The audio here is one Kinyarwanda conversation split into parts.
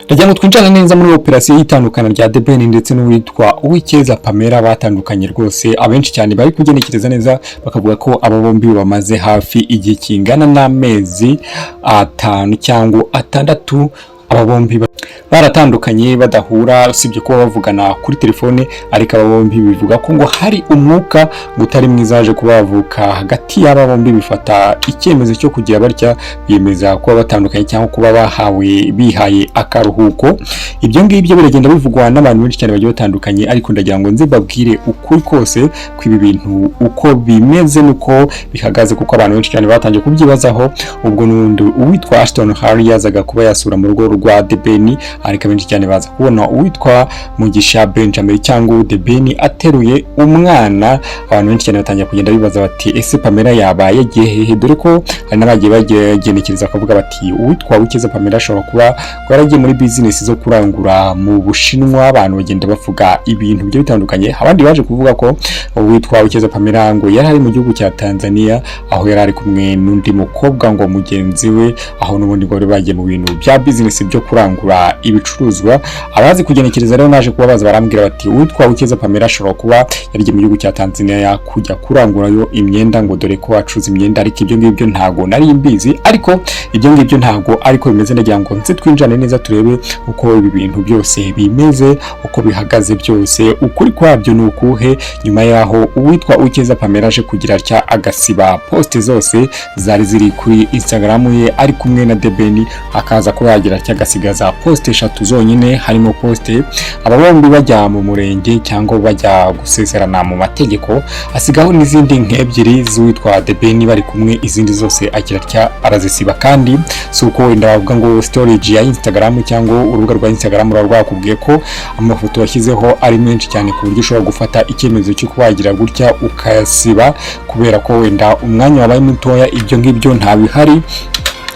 Ndagira ngo twinjirane neza muri operasiyo y'itandukana rya The Ben ndetse n'uwitwa Uwicyeza Pamela batandukanye. Rwose abenshi cyane bari kugenekereza neza bakavuga ko aba bombi bamaze hafi igihe kingana n'amezi 5 cyangwa 6 aba bombi baratandukanye, badahura, usibye kuba bavugana kuri telefone. Ariko aba bombi bivuga ko ngo hari umwuka ngo utari mwiza waje kuba wavuka hagati y'aba bombi, bifata icyemezo cyo kugira batya biyemeza kuba batandukanye cyangwa kuba bahawe bihaye akaruhuko. Ibyo ngibyo biragenda bivugwa n'abantu benshi cyane bagiye batandukanye, ariko ndagira ngo nze mbabwire ukuri kose kw'ibi bintu, uko bimeze n'uko bihagaze, kuko abantu benshi cyane batangiye kubyibazaho ubwo n'ubundi uwitwa Ashton Hall yazaga kuba yasura mu rugo rwa The Ben. Ariko benshi cyane baza kubona uwitwa Mugisha Benjamin cyangwa The Ben ateruye umwana. Abantu benshi cyane batangiye kugenda bibaza bati: "Ese Pamela yaba yagiye hehe?" Dore ko hari n'abagiye bagenekereza bakavuga bati: "Uwitwa Uwicyeza Pamela ashobora kuba yaragiye muri business zo kurangura mu Bushinwa." Abantu bagenda bavuga ibintu bigiye bitandukanye. Abandi baje kuvuga ko uwitwa Uwicyeza Pamela ngo yari ari mu gihugu cya Tanzania, aho yari ari kumwe n'undi mukobwa ngo mugenzi we, aho n'ubundi ngo bari bagiye mu bintu bya business byo kurangura ibicuruzwa. Abazi kugenekereza rero naje kubabaza, barambwira bati: "Uwitwa Uwicyeza Pamela ashobora kuba yarigiye mu gihugu cya Tanzania kujya kurangurayo imyenda, ngo dore ko acuruza imyenda." Ariko ibyo ngibyo ntago nari mbizi, ariko ibyo ngibyo ntago ariko bimeze. Ndagira ngo nze twinjane neza, turebe uko ibi bintu byose bimeze, uko bihagaze byose, ukuri kwabyo ni ukuhe, nyuma yaho uwitwa Uwicyeza Pamela aje kugira atya agasiba post zose zari ziri kuri Instagram ye ari kumwe na The Ben, akaza kuba yagira atya agasigaza post eshatu zonyine, harimo post aba bombi bajya mu murenge cyangwa bajya gusezerana mu mategeko, asigaho n'izindi nk'ebyiri z'uwitwa The Ben bari kumwe. Izindi zose agira atya arazisiba. Kandi si uko wenda bavuga ngo storage ya Instagram cyangwa urubuga rwa Instagram ruba rwakubwiye ko amafoto washyizeho ari menshi cyane ku buryo ushobora gufata icyemezo cyo kuba wagira gutya ukayasiba kubera ko wenda umwanya wabaye mutoya. Ibyo ngibyo nta bihari.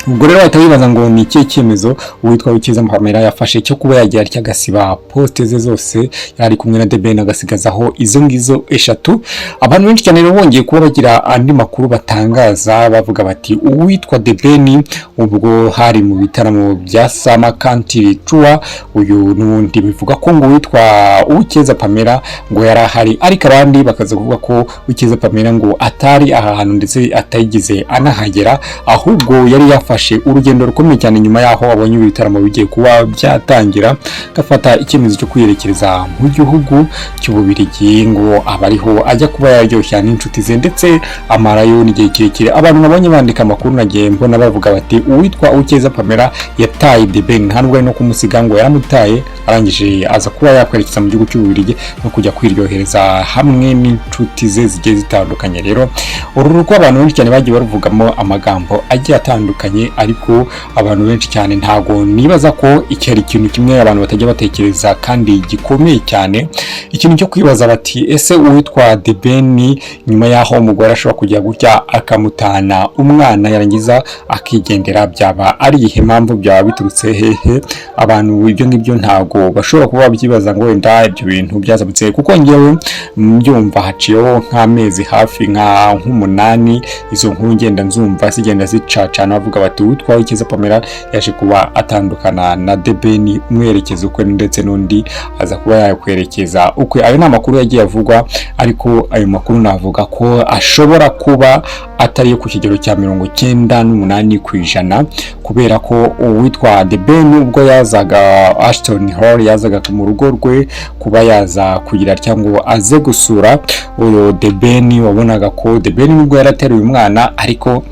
Ubwo rero bahita bibaza ngo ni ikihe cyemezo uwitwa Uwicyeza Pamela yafashe cyo kuba yagira atya agasiba post ze zose yari kumwe na The Ben, agasigazaho izo ngizo eshatu. Abantu benshi cyane rero bongeye kuba bagira andi makuru batangaza, bavuga bati uwitwa The Ben ubwo hari mu bitaramo bya Summer Country Tour, uyu n'ubundi bivuga ko ngo uwitwa Uwicyeza Pamela ngo yari ahari, ariko abandi bakaza kuvuga ko Uwicyeza Pamela ngo atari aha hantu, ndetse atayigize anahagera, ahubwo yari yafashe urugendo rukomeye cyane nyuma yaho abonye ibi bitaramo bigiye kuba byatangira, agafata icyemezo cyo kwiyerekereza mu gihugu cy'Ububirigi, ngo aba ariho ajya kuba yaryoshya n'inshuti ze, ndetse amarayo n'igihe kirekire. Abantu nabonye bandika amakuru, nagiye mbona bavuga bati uwitwa Uwicyeza Pamela yataye The Ben, nta nubwo ari no kumusiga, ngo yaramutaye, arangije aza kuba yakwerekeza mu gihugu cy'Ububirigi no kujya kwiryohereza hamwe n'inshuti ze zigiye zitandukanye. Rero uru rugo abantu benshi cyane bagiye baruvugamo amagambo agiye atandukanye, ariko abantu benshi cyane ntago nibaza ko iki ari ikintu kimwe abantu batajya batekereza kandi gikomeye cyane, ikintu cyo kwibaza bati: "Ese uwitwa The Ben nyuma y'aho umugore ashobora kujya gutya akamutana umwana, yarangiza akigendera, byaba ari iyihe mpamvu? Byaba biturutse hehe?" Abantu ibyo ngibyo ntago bashobora kuba babyibaza ngo wenda ibyo bintu byazamutse, kuko ngewe mbyumva haciyeho nk'amezi hafi nka nk'umunani, izo nkuru ngenda nzumva zigenda zicacana, bavuga bati uwitwa Uwicyeza Pamela yaje kuba atandukana na The Ben, umwerekeza ukwe ndetse n'undi aza kuba yakwerekeza ukwe. Ayo ni amakuru yagiye avugwa, ariko ayo makuru navuga ko ashobora kuba atari yo ku kigero cya 98%, kubera ko uwitwa The Ben ubwo yazaga, Ashton Hall yazaga mu rugo rwe kuba yaza kugira cyangwa aze gusura uyu The Ben, wabonaga ko The Ben nubwo yarateruye umwana, ariko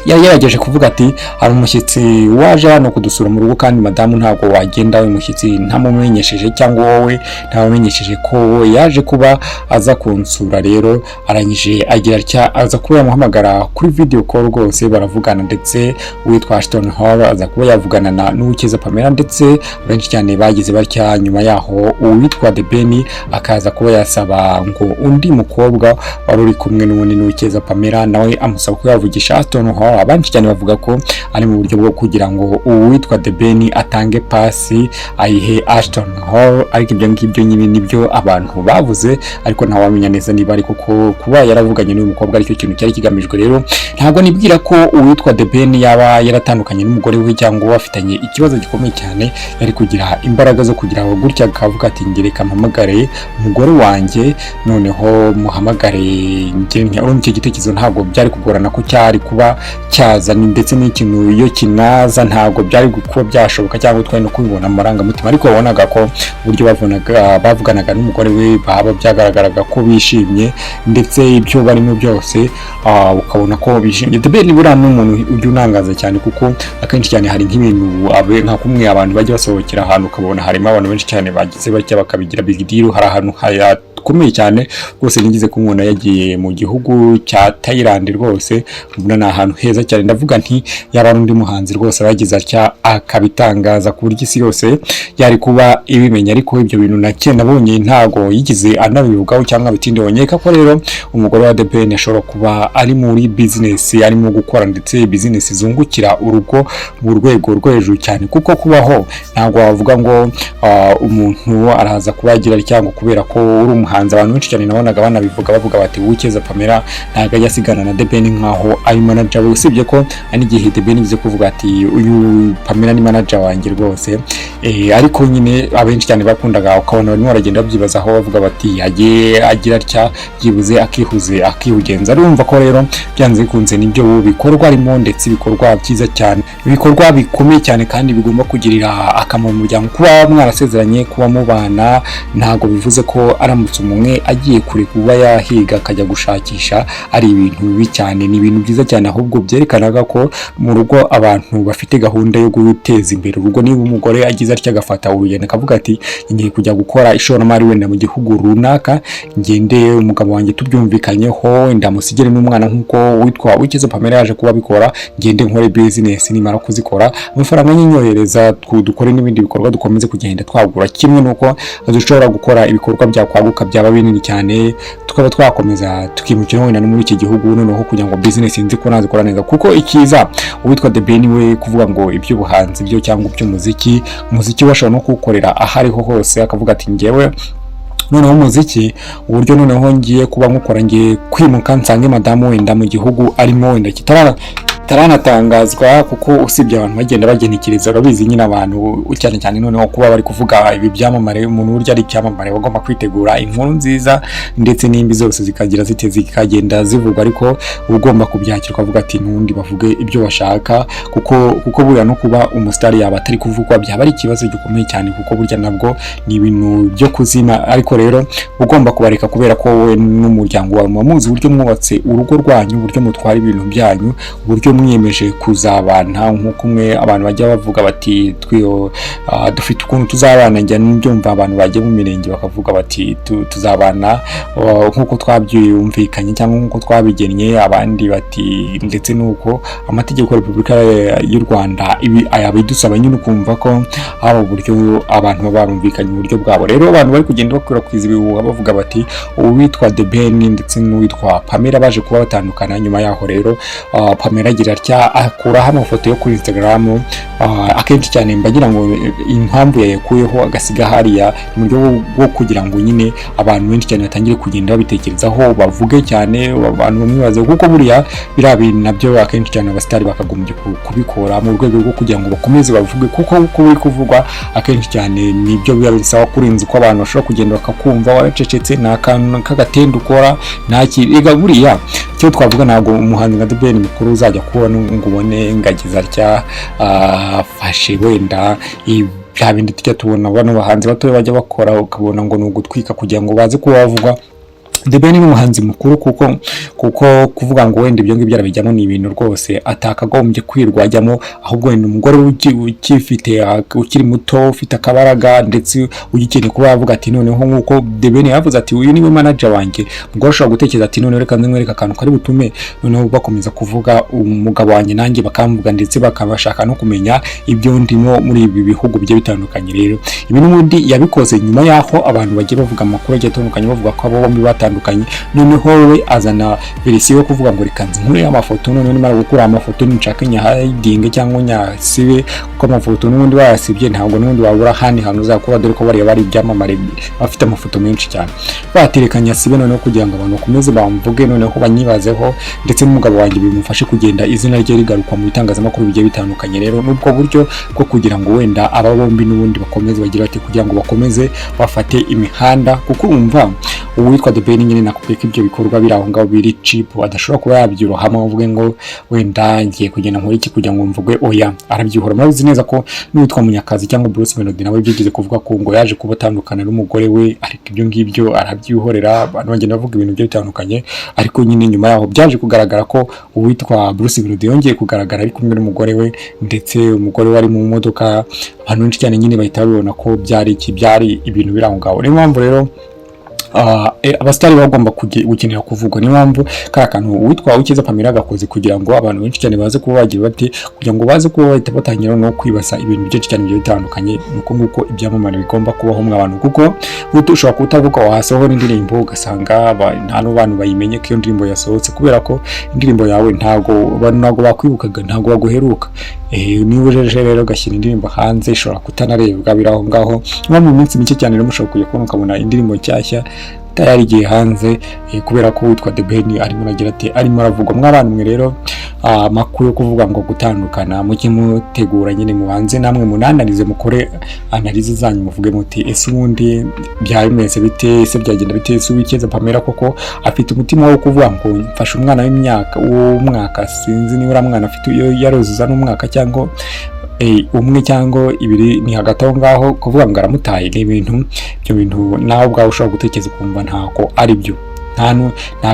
yagerageje kuvuga ati: "Hari umushyitsi waje hano kudusura mu rugo, kandi madamu ntabwo wagenda uyu mushyitsi ntamumenyesheje, cyangwa wowe ntamumenyesheje ko yaje kuba aza kunsura." Rero arangije agira atya aza kuba yamuhamagara kuri video call, rwose baravugana, ndetse uwitwa Ashton Hall aza kuba yavugana na n'Uwicyeza Pamela. Ndetse benshi cyane bagize batya nyuma yaho uwitwa The Ben akaza kuba yasaba ngo undi mukobwa wari uri kumwe n'ubundi n'Uwicyeza Pamela, nawe amusaba ko yavugisha Ashton Hall. Hall. Abenshi cyane bavuga ko ari mu buryo bwo kugira ngo uwitwa The Ben atange pasi ayihe Ashton Hall, ariko ibyo ngibyo nyine nibyo abantu bavuze, ariko ntawamenya neza niba ariko ko kuba yaravuganye n'uyu mukobwa aricyo kintu cyari kigamijwe. Rero ntabwo nibwira ko uwitwa The Ben yaba yaratandukanye n'umugore we cyangwa bafitanye ikibazo gikomeye cyane, yari kugira imbaraga zo kugira ngo gutya akavuga ati: "Ngereka mpamagare umugore wanjye, noneho muhamagare." Urumva icyo gitekerezo ntabwo byari kugorana ko cyari kuba cyaza, ndetse n'ikintu iyo kinaza ntabwo byari kuba byashoboka cyangwa twari no kubibona mu marangamutima. Ariko wabonaga ko uburyo bavuganaga n'umugore we baba byagaragaraga ko bishimye, ndetse ibyo barimo byose ukabona ko bishimye. The Ben buriya ni umuntu ujya unangaza cyane, kuko akenshi cyane hari nk'ibintu nka kumwe abantu bajya basohokera ahantu, ukabona harimo abantu benshi cyane bagize batya bakabigira big deal. Hari ahantu hakomeye cyane rwose nigeze kumubona yagiye mu gihugu cya Thailand, rwose mbona ni ahantu heza cyane. Ndavuga nti yaba ari undi muhanzi rwose bagize atya akabitangaza ku buryo isi yose yari kuba ibimenya, ariko ibyo bintu nake nabonye ntago yigize anabivugaho cyangwa abitindeho. Nkeka ko rero umugore wa The Ben ashobora kuba ari muri business arimo gukora, ndetse business zungukira urugo mu rwego rwo hejuru cyane, kuko kubaho ntabwo wavuga ngo umuntu araza kuba yagira cyangwa kubera ko uri umuhanzi. Abantu benshi cyane nabonaga banabivuga, bavuga bati Uwicyeza Pamela ntabwo ajya asigana na The Ben nkaho ari manager we, usibye ko hari n'igihe The Ben yize kuvuga ati uyu Pamela ni manager wanjye rwose. Ariko nyine abenshi cyane bakundaga, ukabona barimo baragenda babyibazaho, bavuga bati yagiye agira atya byibuze akihuze akihugenza. Urumva ko rero byanze bikunze nibyo bikorwa arimo, ndetse ibikorwa byiza cyane, ibikorwa bikomeye cyane kandi bigomba kugirira akamaro umuryango. Kuba mwarasezeranye, kuba mubana, ntabwo bivuze ko aramutse umwe agiye kure kuba yahiga akajya gushakisha ari ibintu bibi cyane. Ni ibintu byiza cyane, ahubwo byerekanaga ko mu rugo abantu bafite gahunda yo guteza imbere urugo. Niba umugore agize atya agafata urugendo akavuga ati ngiye kujya gukora ishoramari wenda mu gihugu runaka, ngende umugabo wanjye tubyumvikanyeho, wenda musigire n'umwana nk'uko witwa Uwicyeza Pamela yaje kuba abikora, ngende nkore business, nimara kuzikora amafaranga nyinyohereza, dukore n'ibindi bikorwa, dukomeze kugenda twagura, kimwe n'uko dushobora gukora ibikorwa byakwaguka byaba binini cyane, tukaba twakomeza tukimukira wenda no muri iki gihugu, noneho kugira ngo business nzi ko nazikora neza. Kuko ikiza uwitwa The Ben we kuvuga ngo iby'ubuhanzi byo cyangwa iby'umuziki, umuziki we ashobora no kuwukorera aho ariho hose, akavuga ati ngewe noneho umuziki uburyo noneho ngiye kuba nkukora, ngiye kwimuka nsange madamu wenda mu gihugu arimo, wenda kitaranatangazwa, kuko usibye abantu bagenda bagenekereza, urabizi nyine abantu cyane cyane noneho kuba bari kuvuga ibi byamamare, umuntu burya ari icyamamare bagomba kwitegura inkuru nziza ndetse n'imbi zose zikagira zite zikagenda zivugwa, ariko uba ugomba kubyakira ukavuga ati n'ubundi bavuge ibyo bashaka, kuko buriya no kuba umusitari yaba atari kuvugwa byaba ari ikibazo gikomeye cyane, kuko burya nabwo ni ibintu byo kuzima. Ariko rero ugomba kubareka kubera ko wowe n'umuryango wawe muba muzi uburyo mwubatse urugo rwanyu, uburyo mutwara ibintu byanyu, uburyo mwiyemeje kuzabana, nk'uko umwe abantu bajya bavuga bati dufite ukuntu tuzabana. Njya mbyumva abantu bagiye mu mirenge bakavuga bati tuzabana nk'uko twabyumvikanye cyangwa nk'uko twabigennye, abandi bati ndetse n'uko amategeko ya Repubulika y'u Rwanda ibi ayabidusaba nyine, ukumva ko haba uburyo abantu baba barumvikanye uburyo bwabo. Rero abantu bari kugenda bakwirakwiza ibihuha bavuga bati uwitwa The Ben ndetse n'uwitwa Pamela baje kuba batandukana. Nyuma yaho rero Pamela agira atya akuraho amafoto yo kuri Instagram. Akenshi cyane mbagira ngo impamvu yayakuyeho agasiga hariya ni mu buryo bwo kugira ngo nyine abantu benshi cyane batangire kugenda babitekerezaho, bavuge cyane, abantu bamwibaze, kuko buriya biriya bintu nabyo akenshi cyane abasitari bakagombye kubikora mu rwego rwo kugira ngo bakomeze bavuge, kuko uko biri kuvugwa akenshi cyane nibyo biba bisaba kurenza uko abantu bashobora kugenda bakakumva waracecetse, nta kantu k'agatenda ukora, nta rega. Buriya icyo twavuga, ntabwo umuhanzi nka The Ben mukuru uzajya kubona ngo ubone ngagize atya afashe wenda bya bindi tujya tubona bano bahanzi batoya bajya bakora, ukabona ngo ni ugutwika kugira ngo baze kuba bavugwa. The Ben ni umuhanzi mukuru, kuko kuvuga ngo wenda ibyo ngibyo arabijyamo ni ibintu rwose atakagombye kwirwa ajyamo, ahubwo wenda umugore ukifite, ukiri muto, ufite akabaraga, ndetse ugikeneye kuba yavuga ati noneho nk'uko The Ben yavuze ati uyu niwe manager wanjye, umugore ashobora gutekereza ati noneho reka nkwereke akantu kari butume noneho bakomeza kuvuga umugabo wanjye, nanjye bakamvuga, ndetse bakabashaka no kumenya ibyo ndimo muri ibi bihugu bigiye bitandukanye. Rero ibi n'ubundi yabikoze nyuma y'aho abantu bagiye bavuga amakuru agiye atandukanye, bavuga ko abo bombi batandukanye. bitandukanye. Noneho we azana version yo kuvuga ngo reka nkure amafoto, noneho nimara gukura amafoto ninshaka nyahidinge cyangwa nyasibe, kuko amafoto n'ubundi wayasibye ntabwo n'ubundi wabura ahandi hantu uzakura, dore ko bariya bari ibyamamare bafite amafoto menshi cyane. Batereka nyasibe noneho kugira ngo abantu bakomeze bamvuge, noneho banyibazeho, ndetse n'umugabo wanjye bimufashe kugenda izina rye rigarukwa mu bitangazamakuru bigiye bitandukanye. Rero n'ubwo buryo bwo kugira ngo wenda aba bombi n'ubundi bakomeze bagira bati kugira ngo bakomeze bafate imihanda, kuko urumva uwitwa The Ben nyine nakubwiye ko ibyo bikorwa biri aho ngaho biri cheap, adashobora kuba yabyurohamo avuge ngo wenda ngiye kugenda nkora iki kugira ngo mvuge. Oya, arabyihora. Murabizi neza ko n'uwitwa Munyakazi cyangwa Bruce Melody nawe byigeze kuvuga ko ngo yaje kuba atandukana n'umugore we, ariko ibyo ngibyo arabyihorera. Abantu bagenda bavuga ibintu bigiye bitandukanye, ariko nyine nyuma yaho byaje kugaragara ko uwitwa Bruce Melody yongeye kugaragara ari kumwe n'umugore we, ndetse umugore we ari mu modoka. Abantu benshi cyane nyine bahita babibona ko byari iki, byari ibintu biri aho ngaho. Niyo mpamvu rero abasitari bagomba gukenera kuvugwa. Niyo mpamvu kariya kantu uwitwa Uwicyeza Pamela gakoze kugira ngo abantu benshi cyane baze kuba bagira bate, kugira ngo baze kuba bahita batangira no kwibaza ibintu byinshi cyane bigiye bitandukanye. Nuko nguko ibyamamare bigomba kubaho mu abantu, kuko ushobora kutavuga wasohora indirimbo ugasanga nta n'abantu bayimenye ko iyo ndirimbo yasohotse, kubera ko indirimbo yawe ntago abantu ntago bakwibukaga, ntago baguheruka. Niba ujeje rero ugashyira indirimbo hanze ishobora kutanarebwa, biri aho ngaho. Nko mu minsi mike cyane rero mushobora kujya kubona ukabona indirimbo nshyashya tayari igiye hanze, kubera ko witwa The Ben arimo aragira ati arimo aravugwa. Mw'abantu mwe rero, amakuru yo kuvuga ngo gutandukana, mujye mutegura nyine, mubanze namwe munanarize, mukore analyse zanyu, muvuge muti: "Ese ubundi byaba bimeze bite? Ese byagenda bite? Ese Uwicyeza Pamela koko afite umutima wo kuvuga ngo mfashe umwana w'imyaka w'umwaka?" Sinzi niba uriya mwana afite iyo yaruzuza n'umwaka cyangwa umwe cyangwa ibiri, ni hagati aho ngaho. Kuvuga ngo aramutaye ni ibintu, ibyo bintu nawe ubwawe ushobora gutekereza ukumva ntabwo ari byo, ntabwo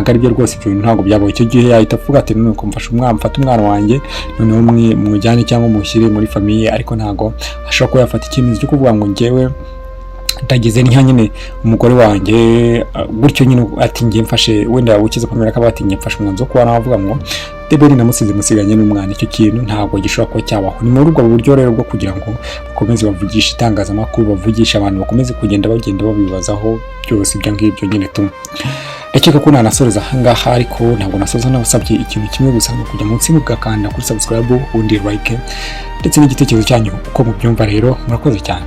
ari byo rwose. Ibyo bintu ntabwo byabaye. Icyo gihe yahita avuga ati: "Nuko mfashe umwana, mfate umwana wanjye, noneho mujyane cyangwa mushyire muri famille." Ariko ntabwo ashobora kuba yafata icyemezo cyo kuvuga ngo njyewe ndagize nka nyine umugore wanjye gutyo nyine, ati ngiye mfashe wenda Uwicyeza Pamela akaba ati ngiye mfashe umwanzuro wo kuba navuga ngo The Ben namusize, musiganye n'umwana. Icyo kintu ntabwo gishobora kuba cyabaho. Ni muri ubwo buryo rero bwo kugira ngo bakomeze bavugishe itangazamakuru, bavugishe abantu, bakomeze kugenda bagenda babibazaho byose ibyo ngibyo nyine tu. Ndakeka ko nanasoreza ahangaha, ariko ntabwo nasoza nabasabye ikintu kimwe gusa, ni ukujya munsi mugakanda kuri subscribe, ubundi like, ndetse n'igitekerezo cyanyu uko mubyumva. Rero murakoze cyane.